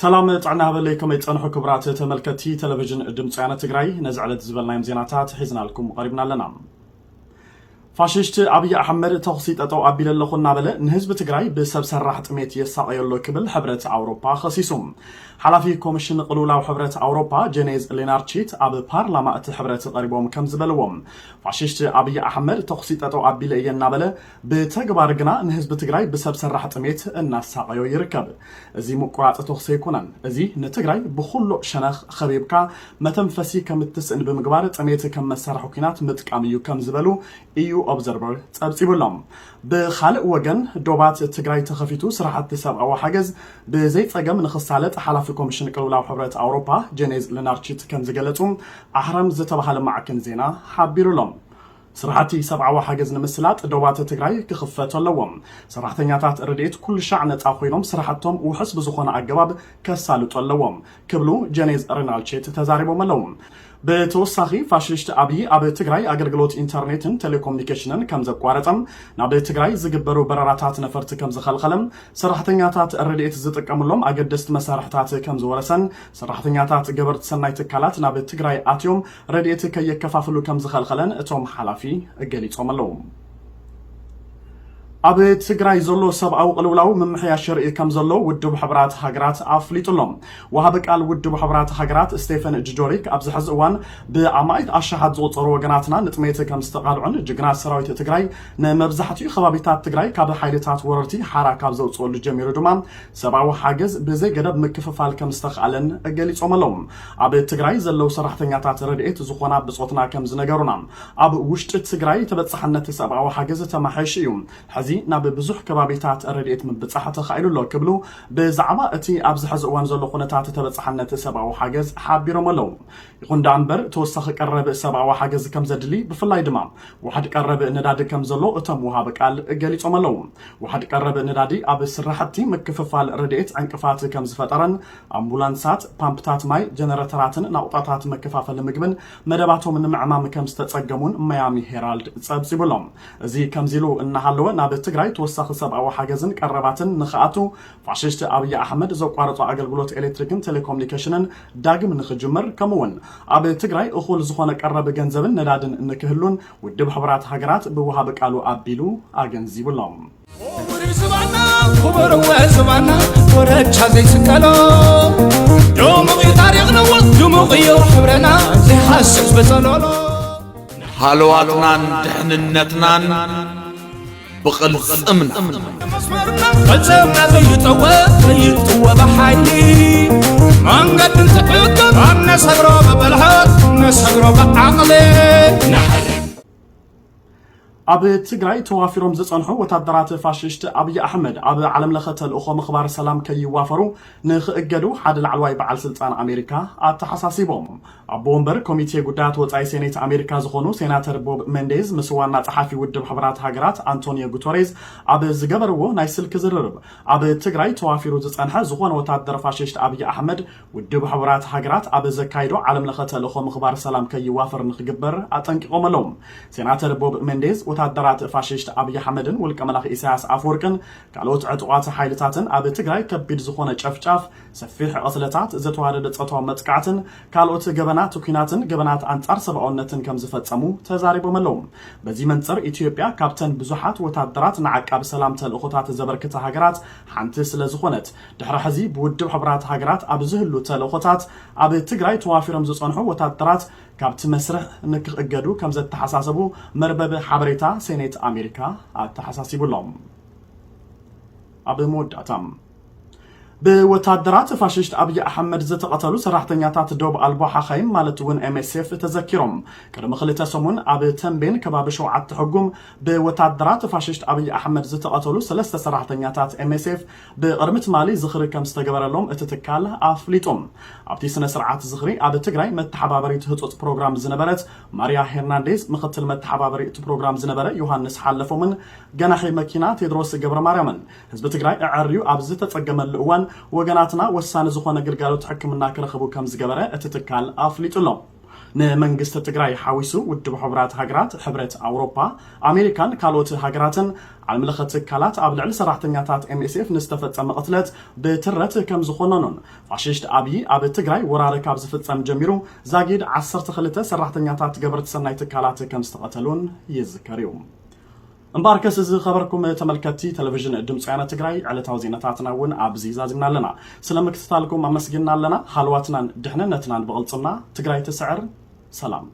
ሰላም ጥዕና ሃበለይ፣ ከመይ ጸንሑ ክቡራት ተመልከትቲ ቴሌቪዥን ድምፂ ወያነ ትግራይ? ነዚ ዕለት ዝበልናዮም ዜናታት ሒዝናልኩም ቀሪብና ኣለና። ፋሽስት ኣብይ ኣሕመድ ተኹሲ ጠጠው ኣቢለ ኣለኹ እናበለ ንህዝቢ ትግራይ ብሰብ ሰራሕ ጥሜት የሳቐዮ ኣሎ ክብል ሕብረት ኣውሮፓ ኸሲሱ። ሓላፊ ኮሚሽን ቅልውላው ሕብረት ኣውሮፓ ጄኔዝ ሌናርቺት ኣብ ፓርላማ እቲ ሕብረት ቀሪቦም ከም ዝበልዎም፣ ፋሽስት ኣብይ ኣሕመድ ተኹሲ ጠጠው ኣቢለ እየ እናበለ ብተግባር ግና ንህዝቢ ትግራይ ብሰብ ሰራሕ ጥሜት እናሳቐዮ ይርከብ። እዚ ምቁራፅ ተኹሲ ኣይኮነን። እዚ ንትግራይ ብኩሉ ሸነኽ ኸቢብካ መተንፈሲ ከም እትስእን ብምግባር ጥሜት ከም መሳርሒ ኲናት ምጥቃም እዩ ከም ዝበሉ ኢዩ ኦብዘርቨር ጸብጺቡሎም። ብኻልእ ወገን ዶባት ትግራይ ተኸፊቱ ስራሕቲ ሰብኣዊ ሓገዝ ብዘይጸገም ንኽሳለጥ ሓላፊ ኮሚሽን ቅልውላው ሕብረት ኣውሮፓ ጄኔዝ ሌናርቺት ከም ዝገለጹ ኣህረም ዝተባህለ ማዕከን ዜና ሓቢሩሎም። ስራሕቲ ሰብኣዊ ሓገዝ ንምስላጥ ዶባት ትግራይ ክኽፈቱ ኣለዎም። ሰራሕተኛታት ረድኤት ኩሉ ሻዕ ነፃ ኮይኖም ስራሕቶም ውሑስ ብዝኾነ ኣገባብ ከሳልጡ ኣለዎም ክብሉ ጀኔዝ ሬናልቼት ተዛሪቦም ኣለዉ። ብተወሳኺ ፋሽስት ኣብይ ኣብ ትግራይ ኣገልግሎት ኢንተርኔትን ቴሌኮሙኒኬሽንን ከም ዘቋረጸ፣ ናብ ትግራይ ዝግበሩ በረራታት ነፈርቲ ከም ዝኸልኸለ፣ ሰራሕተኛታት ረድኤት ዝጥቀምሎም ኣገደስቲ መሳርሕታት ከም ዝወረሰን ሰራሕተኛታት ገበርቲ ሰናይ ትካላት ናብ ትግራይ ኣትዮም ረድኤት ከየከፋፍሉ ከም ዝኸልኸለን እቶም ሓላፊ ገሊጾም ኣለዉ። ኣብ ትግራይ ዘሎ ሰብኣዊ ቅልውላው ምምሕያሽ የርኢ ከም ዘሎ ውድብ ሕቡራት ሃገራት ኣፍሊጡ ኣሎ። ወሃቢ ቃል ውድብ ሕቡራት ሃገራት ስቴፈን ጁጆሪክ ኣብዚ ሕዚ እዋን ብኣማኢት ኣሽሓት ዝቑጸሩ ወገናትና ንጥሜት ከም ዝተቓልዑን ጅግና ሰራዊት ትግራይ ንመብዛሕትኡ ከባቢታት ትግራይ ካብ ሓይልታት ወረርቲ ሓራ ካብ ዘውፅኦሉ ጀሚሩ ድማ ሰብኣዊ ሓገዝ ብዘይ ገደብ ምክፍፋል ከም ዝተኽኣለን ገሊጾም ኣለዉ። ኣብ ትግራይ ዘለዉ ሰራሕተኛታት ረድኤት ዝኾና ብጾትና ከም ዝነገሩና፣ ኣብ ውሽጢ ትግራይ ተበጻሕነት ሰብኣዊ ሓገዝ ተማሒሹ እዩ። ሕዚ ናብ ብዙሕ ከባቢታት ረድኤት ምብጻሕ ተኻኢሉ ኣሎ ክብሉ ብዛዕባ እቲ ኣብዚ ሕዚ እዋን ዘሎ ኩነታት ተበጻሕነት ሰብኣዊ ሓገዝ ሓቢሮም ኣለዉ። ይኹን ደኣ እምበር ተወሳኺ ቀረብ ሰብኣዊ ሓገዝ ከም ዘድሊ ብፍላይ ድማ ዋሕድ ቀረብ ነዳዲ ከም ዘሎ እቶም ወሃቢ ቃል ገሊጾም ኣለዉ። ዋሕድ ቀረብ ነዳዲ ኣብ ስራሕቲ ምክፍፋል ረድኤት ዕንቅፋት ከም ዝፈጠረን ኣምቡላንሳት፣ ፓምፕታት ማይ፣ ጀነረተራትን ናቑጣታት መከፋፈሊ ምግብን መደባቶም ንምዕማም ከም ዝተጸገሙን ማያሚ ሄራልድ ጸብጺቡ ኣሎ። እዚ ከምዚ ኢሉ እናሃለወ ናብ ትግራይ ተወሳኺ ሰብኣዊ ሓገዝን ቀረባትን ንኽኣቱ ፋሽስት ኣብይ ኣሕመድ ዘቋረጾ ኣገልግሎት ኤሌክትሪክን ቴሌኮሙኒኬሽንን ዳግም ንኽጅምር ከምኡውን ኣብ ትግራይ እኹል ዝኾነ ቀረብ ገንዘብን ነዳድን ንክህሉን ውድብ ሕቡራት ሃገራት ብወሃቢ ቃሉ ኣቢሉ ኣገንዚቡ ኣሎ። ክቡር እዩ ዝባና፣ ክቡር እወ ዝባና፣ ኮረቻ ዘይስቀሎ። ድሙቕ እዩ ታሪኽና፣ ድሙቕ እዩ ሕብረና፣ ዘይሃስስ ብጸሎሎ። ሃለዋትናን ድሕንነትናን ብቕልጽምና። መስመርና ቅልጽምና ዘይጠወ፣ ዘይጥወ ብሓይሊ። መንገዲ እንትዕቅብ፣ ኣብ ነሰግሮ ብብልሓት፣ ነሰግሮ ብዓቕሊ። ንሓይሊ። ኣብ ትግራይ ተዋፊሮም ዝጸንሑ ወታደራት ፋሽስት ኣብይ ኣሕመድ ኣብ ዓለምለኸ ተልእኾ ምኽባር ሰላም ከይዋፈሩ ንኽእገዱ ሓደ ላዕለዋይ በዓል ስልጣን ኣሜሪካ ኣተሓሳሲቦም። ኣቦ ወንበር ኮሚቴ ጉዳያት ወጻኢ ሴኔት ኣሜሪካ ዝኾኑ ሴናተር ቦብ ሜንዴዝ ምስ ዋና ጸሓፊ ውድብ ሕቡራት ሃገራት ኣንቶኒዮ ጉተሬዝ ኣብ ዝገበርዎ ናይ ስልኪ ዝርርብ፣ ኣብ ትግራይ ተዋፊሩ ዝጸንሐ ዝኾነ ወታደር ፋሽስት ኣብይ ኣሕመድ ውድብ ሕቡራት ሃገራት ኣብ ዘካይዶ ዓለምለኸ ተልእኾ ምኽባር ሰላም ከይዋፈር ንኽግበር ኣጠንቂቖም ኣለዉ። ሴናተር ቦብ ሜንዴዝ ወታደራት ፋሽስት ኣብይ ኣሕመድን ውልቀ መላኺ ኢሳያስ ኣፈወርቅን ካልኦት ዕጡቓት ሓይልታትን ኣብ ትግራይ ከቢድ ዝኾነ ጨፍጫፍ፣ ሰፊሕ ቕትለታት፣ ዘተዋደደ ጾታዊ መጥቃዕትን ካልኦት ገበናት ኲናትን ገበናት ኣንጻር ሰብኣውነትን ከም ዝፈጸሙ ተዛሪቦም ኣለዉ። በዚ መንጽር ኢትዮጵያ ካብተን ብዙሓት ወታደራት ንዓቃቢ ሰላም ተልእኾታት ዘበርክታ ሃገራት ሓንቲ ስለ ዝኾነት፣ ድሕሪ ሕዚ ብውድብ ሕቡራት ሃገራት ኣብ ዝህሉ ተልእኾታት ኣብ ትግራይ ተዋፊሮም ዝጸንሑ ወታደራት ካብቲ መስርሕ ንክእገዱ ከም ዘተሓሳሰቡ መርበብ ሓበሬታ ሴኔት ኣሜሪካ ኣተሓሳሲቡ ኣሎ። ኣብ መወዳእታ፣ ብወታደራት ፋሽስት ኣብይ ኣሕመድ ዝተቐተሉ ሰራሕተኛታት ዶብ ኣልቦ ሓኻይም ማለት እውን ኤምኤስኤፍ ተዘኪሮም። ቅድሚ ክልተ ሰሙን ኣብ ተንቤን ከባቢ ሸውዓተ ሕጉም ብወታደራት ፋሽስት ኣብይ ኣሕመድ ዝተቐተሉ ሰለስተ ሰራሕተኛታት ኤምኤስኤፍ ብቕድሚ ትማሊ ዝኽሪ ከም ዝተገበረሎም እቲ ትካል ኣፍሊጡ። ኣብቲ ስነ ስርዓት ዝኽሪ ኣብ ትግራይ መተሓባበሪት ህጹጽ ፕሮግራም ዝነበረት ማርያ ሄርናንዴዝ፣ ምኽትል መተሓባበሪ እቲ ፕሮግራም ዝነበረ ዮሃንስ ሓለፎምን ገናሒ መኪና ቴድሮስ ገብረ ማርያምን ህዝቢ ትግራይ ኣዐርዩ ኣብ ዝተጸገመሉ እዋን ወገናትና ወሳኒ ዝኾነ ግልጋሎት ሕክምና ክረኽቡ ከም ዝገበረ እቲ ትካል ኣፍሊጡ ኣሎ። ንመንግስቲ ትግራይ ሓዊሱ ውድብ ሕቡራት ሃገራት፣ ሕብረት ኣውሮፓ፣ ኣሜሪካን ካልኦት ሃገራትን ዓለምለኸ ትካላት ኣብ ልዕሊ ሰራሕተኛታት M S F ንዝተፈጸመ ቅትለት ብትረት ከም ዝኾነኑን ፋሽስት ኣብይ ኣብ ትግራይ ወራር ካብ ዝፍጸም ጀሚሩ ዛጊድ ዓሰርተ ክልተ ሰራሕተኛታት ገበርቲ ሰናይ ትካላት ከም ዝተቐተሉን ይዝከር እዩ። እምበኣርከስ ዝኸበርኩም ተመልከትቲ ቴሌቪዥን ድምፂ ወያነ ትግራይ ዕለታዊ ዜናታትና እውን ኣብዚ ዛዚምና ኣለና። ስለ ምክትታልኩም ኣመስጊንና ኣለና። ሃልዋትናን ድሕንነትናን ብቕልፅምና። ትግራይ ትስዕር። ሰላም።